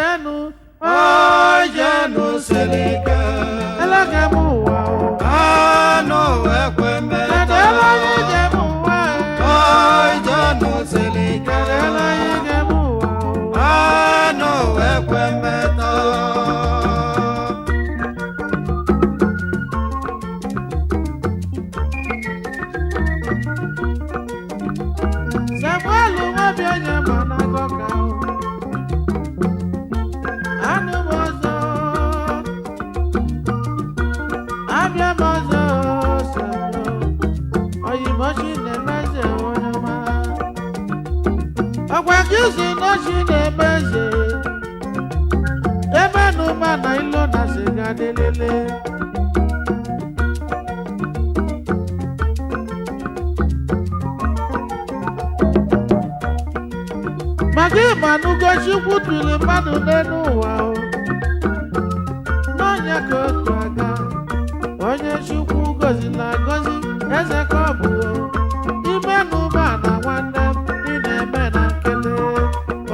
Ijenu. Ijenu siri ike. Elege m ụwa o. Anụ ekwe Kedu mmetọ. ebe anyị ga-eme ụwa e? Ijenu siri ike. Kedu ebe anyị ga-eme ụwa o? Anụ ekwe mmetọ. Samuel nwabi onye ma na agọka o. Anụ m ọzọ. Abịa m ọzọ Samuel. Oyimochi na-emeze onye ọma. Ọkwa gị si n'ochi na-emeze. Ebe n'ụba na ilo na sịga dịlele. Maka ịma n'ugochi kwuturu mmadụ n'elu ụwa o. N'ọnya ka otu aka, onye Chukwu gọziri agọzi, eze ka ọ bụ o. Ime n'ụba na nwanne m, ị na-eme na nkele.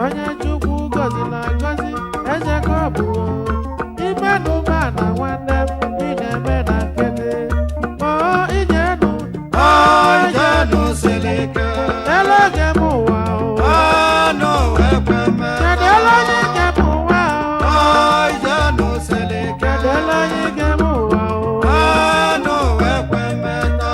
Onye Chukwu gọziri agọzi, eze ka ọ bụ o. Ime n'ụba na nwanne m, ị na-eme na nkele. Oo, ijenu, Ijenu siri ike. elege m ụwa o. Anụ ekwe mmetọ. Kedu ele onye ga-eme ụwa o? Ijenu siri ike. Kedu ele onye ga-eme ụwa o? Anụ ekwe mmetọ.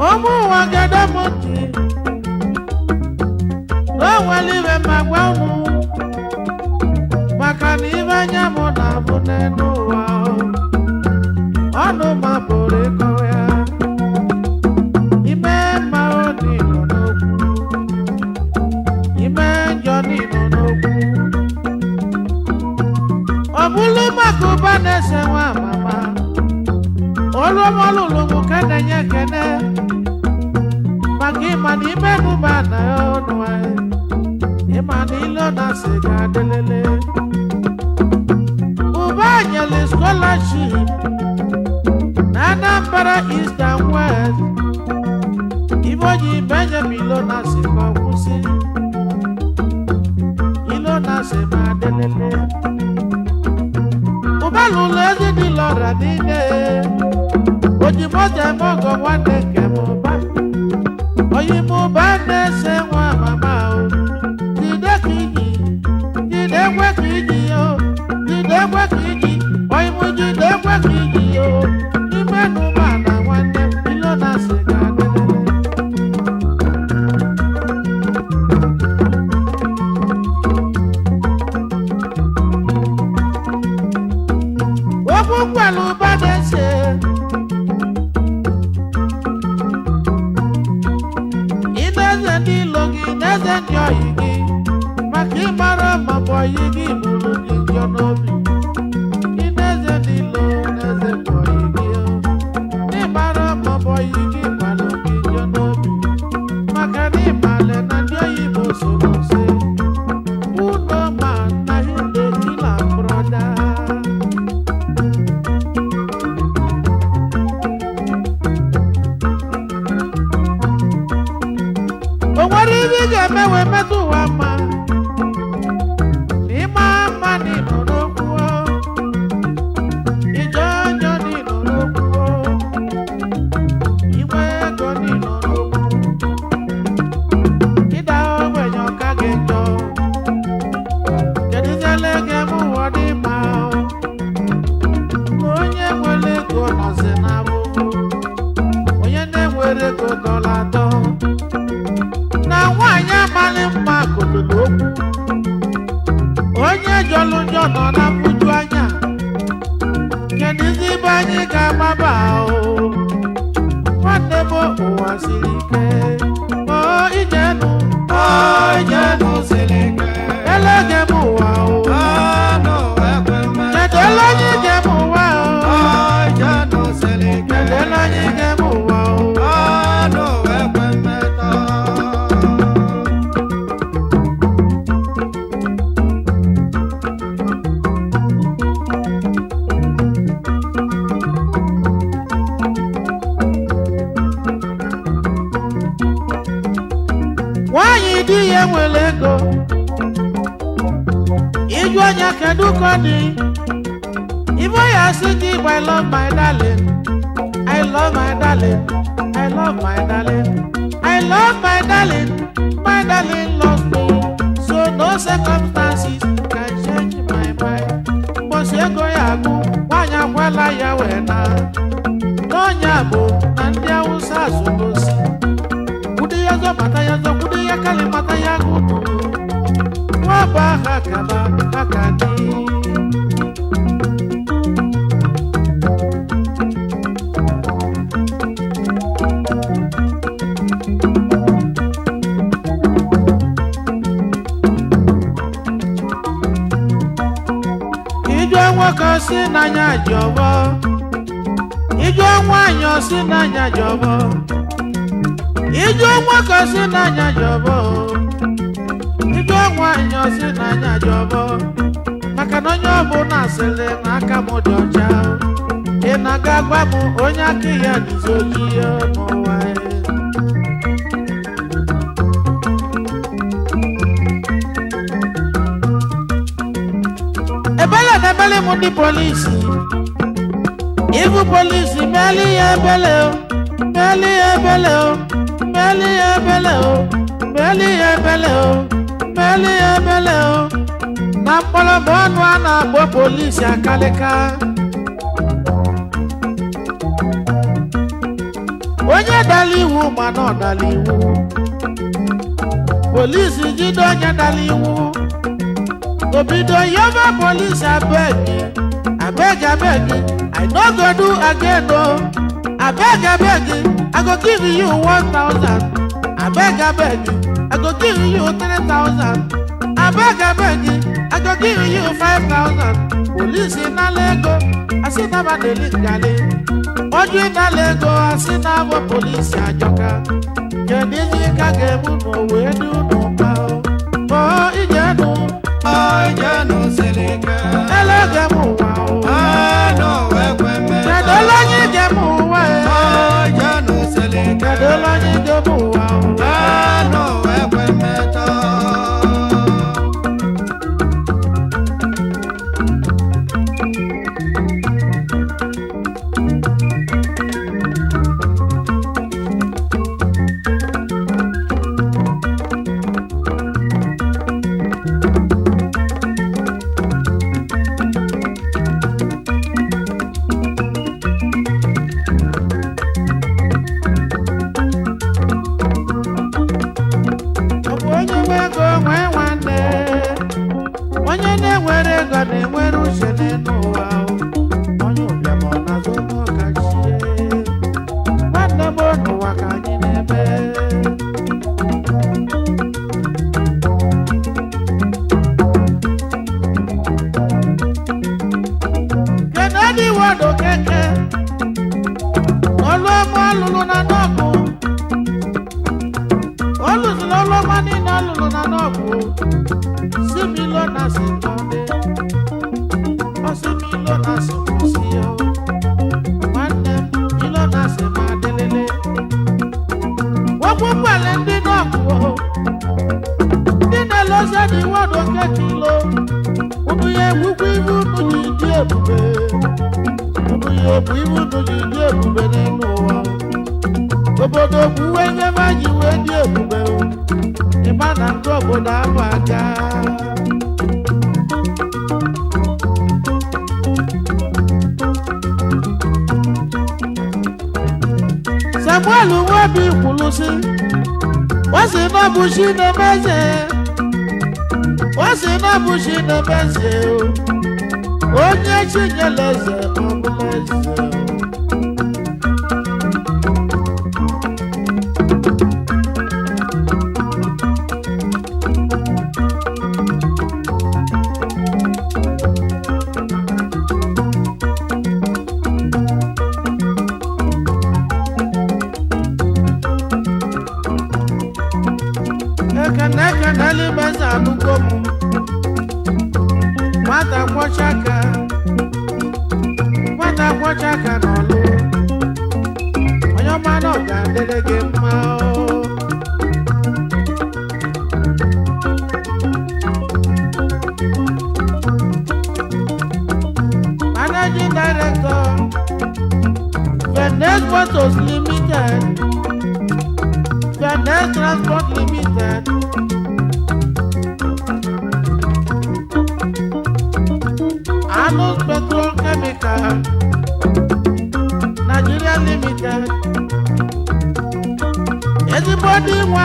Ụmụ ụwa ga-ede m ntị. Na o nwere iwe ma gwa unu. Maka na ibe anya m na-abụ n'elu ụwa o. Ọnụ ma pụrụ ịkọ ya. Ime mma o n'ịnọ n'okwu. Ime njọ n'ịnọ n'okwu. Ọ bụlụ maka ụba na-ese nwa mama. Olụmọlụlụ m ka na-enye ekene. Maka ịma na ime n'ụba na ọnụ anyị. Ịma na ilo na sị ga-adịlele. Ụba nyere scholarship na Anambra East and West. Ibe onye Benjamin ilo na sị ka ọ kwụsị. Ilo na sị ma adịlele. Ụba lụrụ ezi dị lọra niile. Ojimoto eme ọgọ nwanne nke m ụba. Oyimụba na-ese nwa mama o. Jide ka iji, jide ekwe ka iji o. Jide ekwe ka iji, oyimụ jide ekwe ka iji o. Ime n'ụba na nwanne m, ilo na sị ga-adịrịrị. Okwu nkwelu ụba na-ese. Ị na-eze ndị ilo gị, na-eze ndị oyi gị, maka ịmara ma bụ oyi gị bụrụ gị njọ n'obi. Ị na-eze ndị ilo, na-eze bụ oyi gị o. N'ịmara ma bụ oyi gị gbalụ gị njọ n'obi. Maka na ịmale na ndị oyi bụ soro nse. Uno ma na him dey kill am brother. O nwere ihe ị ga-eme wee metụ ụwa mma na ịma mma na ịnọ n'okwu o. Ịjọ njọ na ịnọ n'okwu o. Inwe ego na ịnọ n'okwu. Ịda ogbenye ọka gị njọ. Kedụziele ego eme ụwa dị mma o? Ma onye nwere ego nọzi n'abụbụ. Onye na-enwere ego dọla atọ. Na nwaanyị amaghị mma kotoro okwu. Onye jọlụ njọ nọ na mfuju anya. Kedụzi ebe anyị ga-agbaba o? Nwanne m ụwa siri ike. O ijenu, Ijenu siri ike. elege m ụwa o. Anụ ekwe mmetọ. Kedu ele onye ije m ụwa o? Ijenu siri ike. Kedu ele onye ije m ụwa o? Anụ ekwe mmetọ. Nwaanyị di ya nwere ego, ịjụ anya kedu ka ọ dị, ibe ya sị gị, "I love my darling, I love my darling, I love my darling, I love my darling, my darling loves me, so no circumstances can change my mind." Mgbọsị ego ya agụ, nwaanyị akwala ya wee na n'ọnya bụ na ndị Awụsa zụgosi kwudo ya zọbata ya zọkwudo ya kalimata ya gụdụ nwaba ha kaba ha ka dị. Ijụọ nwoke si n'anya jọbọ, ijụọ nwaanyị osi n'anya jọbọ, ijụọ nwoke si n'anya jọbọ, ijụọ nwaanyị osi n'anya jọbọ, maka na onye ọbụla sịrị na aka m dị ọcha. Ị na-aga gwa m onye aka ya dịzi ojii ya n'ụwa ya. Ebele na ebele m ndị polisi, ibu polisi meli ya ebele o, meli ya ebele o, meli ya ebele o, meli ya ebele o, meli ya ebele o. Na mkpọrọmọ ọnụ a na-akpọ polisi akalịka. Onye dara iwu mana ọ dara iwu, polisi jide onye dara iwu, obido yoba police, "Abeg, abeg, abeg, I no go do again o. Abeg, abeg, I go give you 1,000. Abeg, abeg, I go give you 3,000. Abeg, abeg, I go give you 5,000." Police nala ego, asị na ma na-eli ngali ọjụ ịnala ego, asị na abụ polisi ajọka. Kedu izi ka ga-ebu n'ụwa edu n'ụba o ije nụ? Ijenu silike. Elege m ụwa o. Anu ekwe Kedu mmetọ. ole onye ije m ụwa e? Ijenu silike. Kedu ole onye ije m ụwa o? Anu ekwe mmetọ. Ọ bụ onye nwe ego nwee nwanne, onye na-enwere ego na-enwere uche n'elu ụwa o. Onye ụbịam ọ na-azụ n'ọkachie nwanne m, n'ụwa ka anyị na-eme. Kedu ebe iwedo keke ọlụ ọma ọlụlụ na nọọkụ? Ọ lụziri ọlụ ọma niile ọ lụrụ na nọọkụ, si m ilo na si tọde, ọ sị m ilo na si kwụsị ya o. Nwanne m, ilo na si ma adịlịlị okwu kwele ndị nọọkụ o. Ndị na-elozi dị iwedo keke ilo unu ya egbukwa ibe unu ji dị ebube, unu ya ebu ibe unu ji dị ebube n'elu ụwa. Obodo bụ uwe nyebe ji wee dị ebube o. Ịma na ndị obodo abụ aga. Samuel Nwobi kwuru sị, ọ sị na ọ bụ chi na-emeze, ọ sị na ọ bụ chi na-emeze o. Onye chi nyere eze, ọ bụla eze o. Ekene, ekene n'ime eze anụgo m. Nwata kwọcha aka, nwata kwọcha aka n'ọlụ, onye ọma na ọ ga-adịrị gị mma o.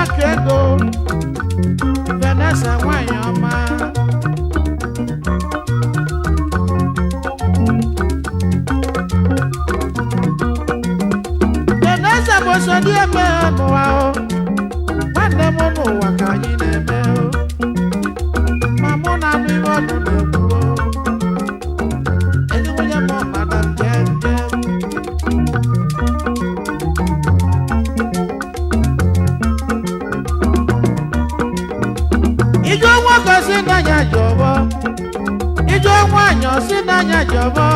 aka ego Vanessa nwanyị ọma. Vanessa bụ so ndị eme ha n'ụwa o. Nwanne m n'ụwa ka anyị na-eme o. Ma mụ na anụ ihe ọnụ na-ekwu o. Ezi nwunye m madam jem jem. Ijó nwoke si n'anya jọbọ, ijó nwaanyị si n'anya jọbọ,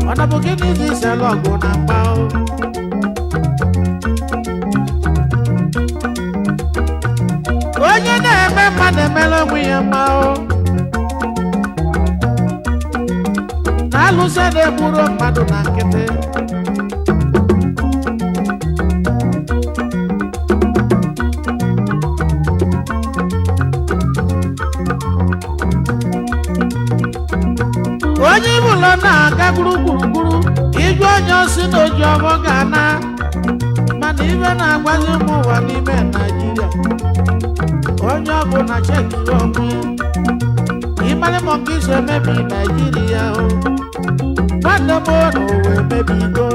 ọ na bụ gịnị dị isele ọgụ na mgba o? Onye na-eme mma na-emere onwe ya mma o. Na-alụso na-egburo mmadụ na nkịtị. Onye ibụlọ na-aga gburugburugburu iju onye osi na oji ọbọ ga-ana, mana ibe na-agbazi ụmụ ụwa n'ime Naijiria, onye ọbụla chekiri onwe ịmarị m nke iso emebi Naijiria o. Nwanne m, n'ụwa emebigo.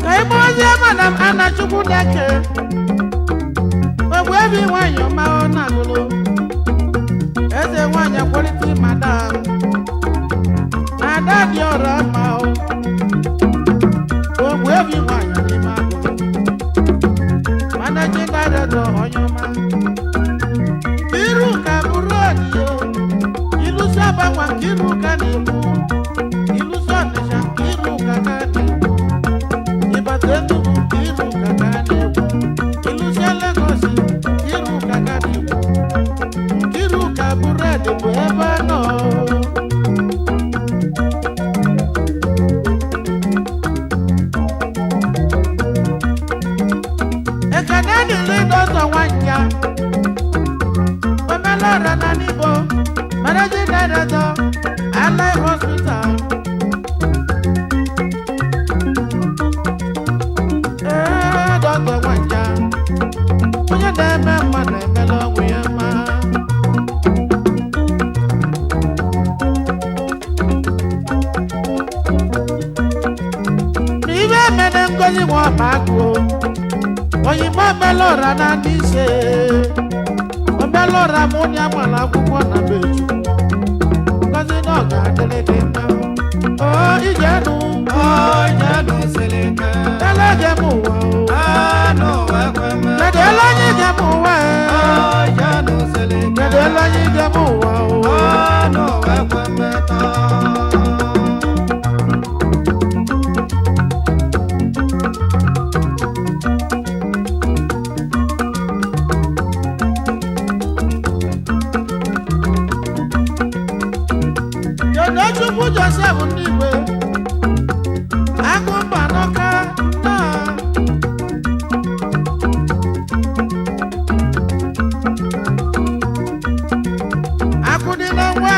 Ka ị bụrụzie madam Anachukwu Deke ogbu ebi nwanyị ọma, ọ na-agụlụ eze nwanyị kwalite madam ada dị ọra mma o. Ogbu ebi nwanyị n'ime agụlụ, managing director onye ọma iru ka bụrụ odiyo ilusi abanwa nke iru ka na-ekwu ilusi ọnịsha nke iru ka ka na-ekwu ịbata Enugu ka iru ka ka na-ekwu ilusie Lagos ka iru ka ka na-ekwu iru ka bụredị bụ ebe a nọ. Ekene dịrị dọzọ nwanja omelora na Nibo, managing director, Allied Hospital. Ee, dọkịta nwanja, onye na-eme mma na-emela onwe ya mma. Ma ibe emene ngozi nwa ọma agụụ oyimbo omelora na ndị ise omelora mụ na agbara akwụkwọ na beju ngozi na ọ ga-adịrị gị mma o ijenụ. Ijenu silike. Ele jem ụwa o. Anụ ekwe mmetọ. Kedu ele anyị jem ụwa e? Ijenu silike. Kedu ele anyị jem ụwa o? Anụ ekwe mmetọ. Tochukwu Joseph ndị Igwe agụ mba n'ọka nna akụ dị na nwa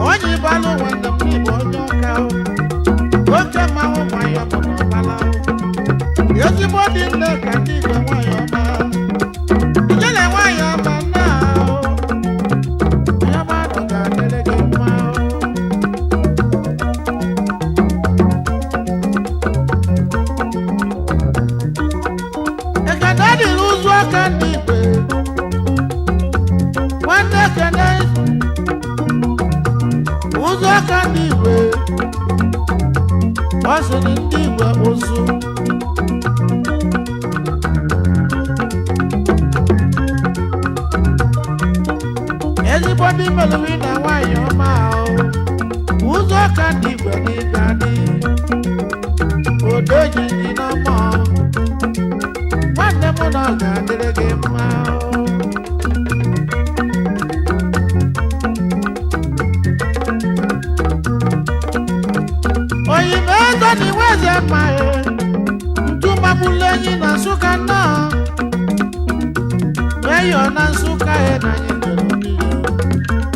onye ịbalụ nwanne m n'Igbo onye ọka o. Oke mmanwụ nwanyị ọ bụ n'ọbala o. Ezigbo dị nne ka ndị Igwe nwanyị ọma ijele nwanyị ọma nna o. Onye mmadụ ga-adịrị gị mma o. Ekene dịrị ụzụ aka ndị Igwe nwanne ekene ụzụ aka ndị Igwe ọ sịrị ndị Igwe ụzụ. Ezigbo ndị meriri na nwanyị ọma ahụ. Ụzọ ka ndị igwe n'ịga dị. Odojiji n'ọmọ. Nwanne m na ọ ga-adịrị gị mma. Oyime ego na iwe eze mma e. Ntu magbulu enyi na Nsụka nnọọ. Meyọ na Nsụka e na anyị jere obi ya.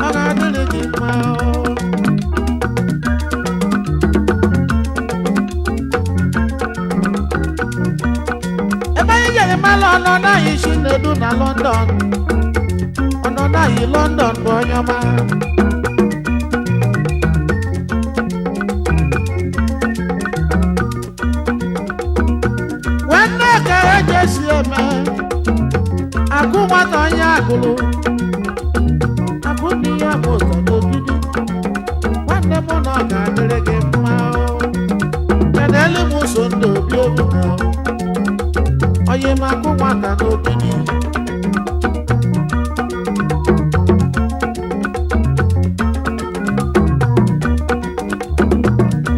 Ọ ga-adịrị gị mma o. Ebe anyị jere mara ọnọdụ anyị si na-edu na London. Ọnọdụ anyị London bụ onye ọma. Nwanne ka eji esi eme akụ nwata onye agụlụ akụ ndị ya bụ ụzọ n'ogidi. Nwanne m na ọ ga-adịrị gị mma o. Kedụ m so ndị obi obi na o. Onye m akụ nwata n'ogidi.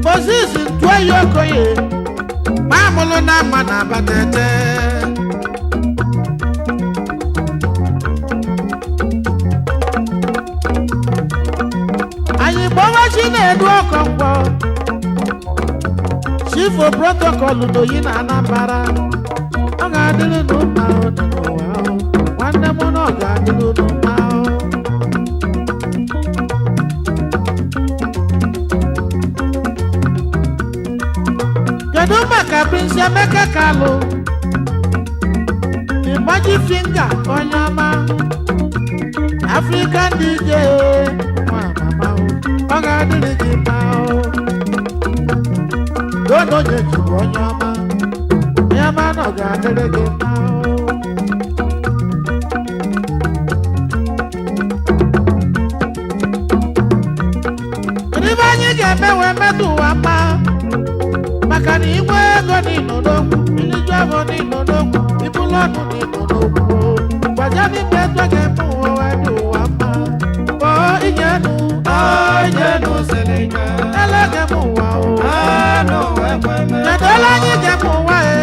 Moses Ntuoyi Okoye ma amụlụ na mma na abatete. Anyị gbawa chi na-edu Ọkọnkwọ chifo protokọlụ n'oyi na Anambra. Ọ ga-adịrị n'ụmma ọ dị n'ụwa o. Nwanne m na ọ ga-adịrị n'ụmma o. Kedu maka Prince Emeka Kalụ The Magic Finger, onye ọma African DJ nwa mama o. Ọ ga-adịrị gị mma o. Dono onye bụ onye ọma, onye ọma na ọ ga-adịrị gị mma o. Kedu ibe anyị ga-eme wee metụ ụwa mma? Maka na inwe ego n'ịnọ n'okwu, iliju afọ n'ịnọ n'okwu, ibulu ọnụ n'ịnọ n'okwu. Gbaja n'ime ego ga-eme ụwa wee dị ụwa mma. Kpọọ inyenu. Ijenu selike. Ele ga-eme ụwa o. Enu ekweme. Kedu ele anyị ga-eme ụwa e?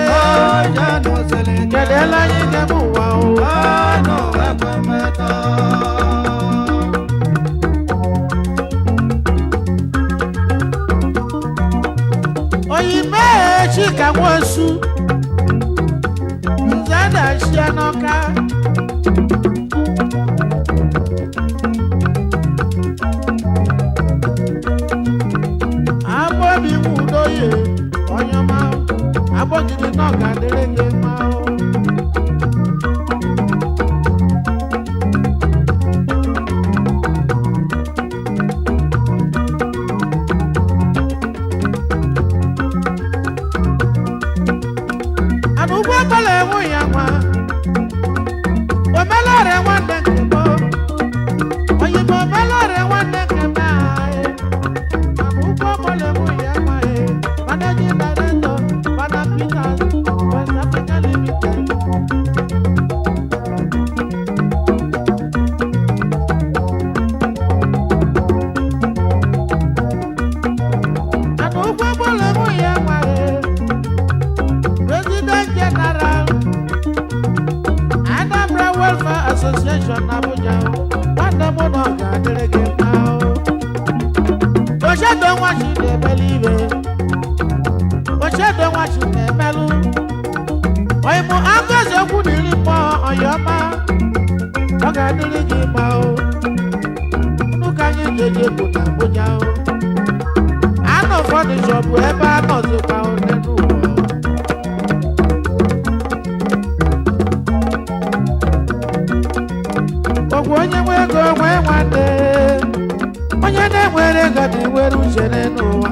Ijenu selike. Kedu ele anyị ga-eme ụwa o? Enu ekwemeta. Oyime Chika Nwosu nze dachia n'Ọka. Agbọbi Nwudoye onye ọma, agbọgide na ọ ga-adịrị gị mma o. Ana ụgbọ agbala enwe ya nwa omelọrịa nwanne nke m oyibo, omelọrịa nwanne nke m anyị. Ana ụgbọ agbala enwe ya nwa e managing director Mana Peters West Africa Limited. Ana ụgbọ agbala enwe ya nwa e President General, Anambra Welfare Association Abuja. Nwanne m na ọ ga-adịrị gị mma o. Ochedo nwa chi na-emelu ibe. Ochedo nwa chi na-emelụ. Oyimụ Agọzi okwu na iri mmụọ ọyọma. Ọ ga-adịrị gị mma o. Unu ka anyị jeje bụ na Abuja o. Anọ fọnịshọ bụ ebe a nọzikwa one n'ụwa o. Ọgwụ onye nwe ego nwee nwanne, onye na-enwere ego na-enwere uche n'ụwa.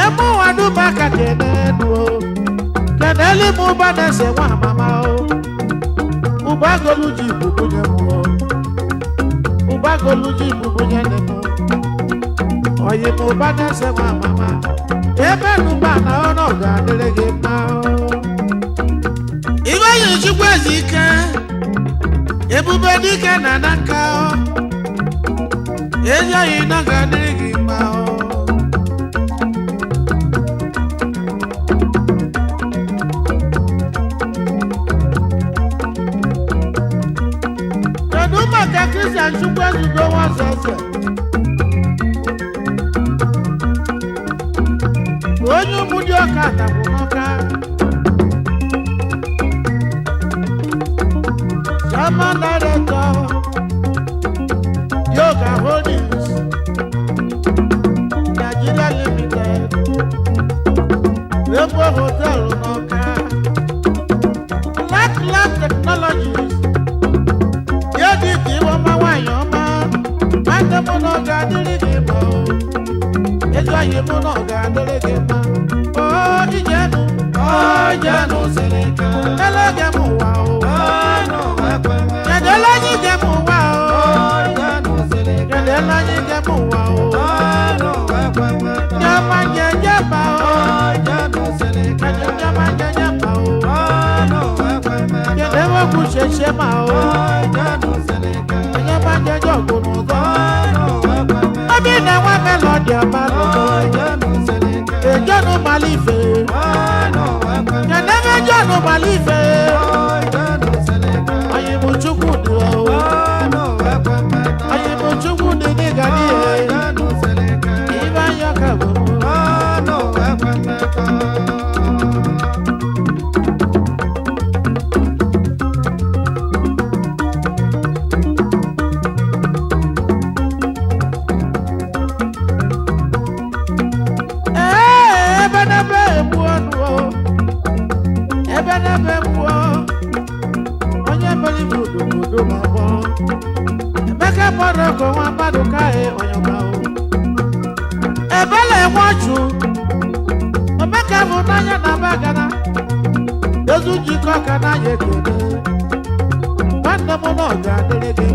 Eme ụwa dum aka kene enu o, kenelu m ụba na-ese nwa amama o. Ụba golu ji bubunye m o, ụba golu ji bubunye nne m. Oyi m ụba na-ese nwa amama, ebe n'ụba na ọnụ ga-adịrị gị mma o. Ibe yi Chukwu eze ike. Ebube dike na na nka ọ. Ezi oyi na ga-adịrị gị mma ọ. Kedu maka Christian Chukwu ezugo nwazaeze? Onye ụmụ dị ọka takwụ n'ọka. Chairman Director, Yoga Holdings, Nigeria Limited, Rainbow Hotel n'Ọka, Black Lab Technologies, Yedi ka iwe ọma nwanyị ọma, nwanne m na ọ ga-adịrị gị mma o, ezi ọyị m na ọ ga-adịrị gị mma, o ijenu, Ojenu siri ike. ele gị m ụwa o. Ọnụ ekweme. Kedele anyị njem ụwa o. Ojenu siri ike. Kedele anyị njem ụwa o. Ọnụ ekweme. Nyama nyenye ma o. Ojenu siri ike. Kedu nyama nyenye ma o. Ọnụ ekweme. Kedu ewegwu cheche ma o. Ojenu siri ike. Nyama nyenye ọgụ n'ụzọ. Ọnụ ekweme. Obi na-enwe melodi abalị. Ojenu siri ike. Ejonu malife. Ọnụ ekweme. Kedu ebe ejonu malife. Ojenu siri ike. Anyị bụ Chukwu dị o. Ọnụ ekweme. Anyị bụ Chukwu dị n'ịga n'ihe. Ojenu siri ike. Ibe anya ka bụ mụ. Ọnụ ekweme. Ee, ebe n'ebe egbu ọnụ o. Ebe n'ebe egbu ọ. Onye mere ibu obodo na-akpọ. Emeka mmadụ ka nwa mmadụ ka e onye ọma o. Ebele enwe ọchụ. Omeka bụ n'anya na bagana. Ezu njikọ ka n'anya ekele. Nwanne m na ọ ga-adịrị gị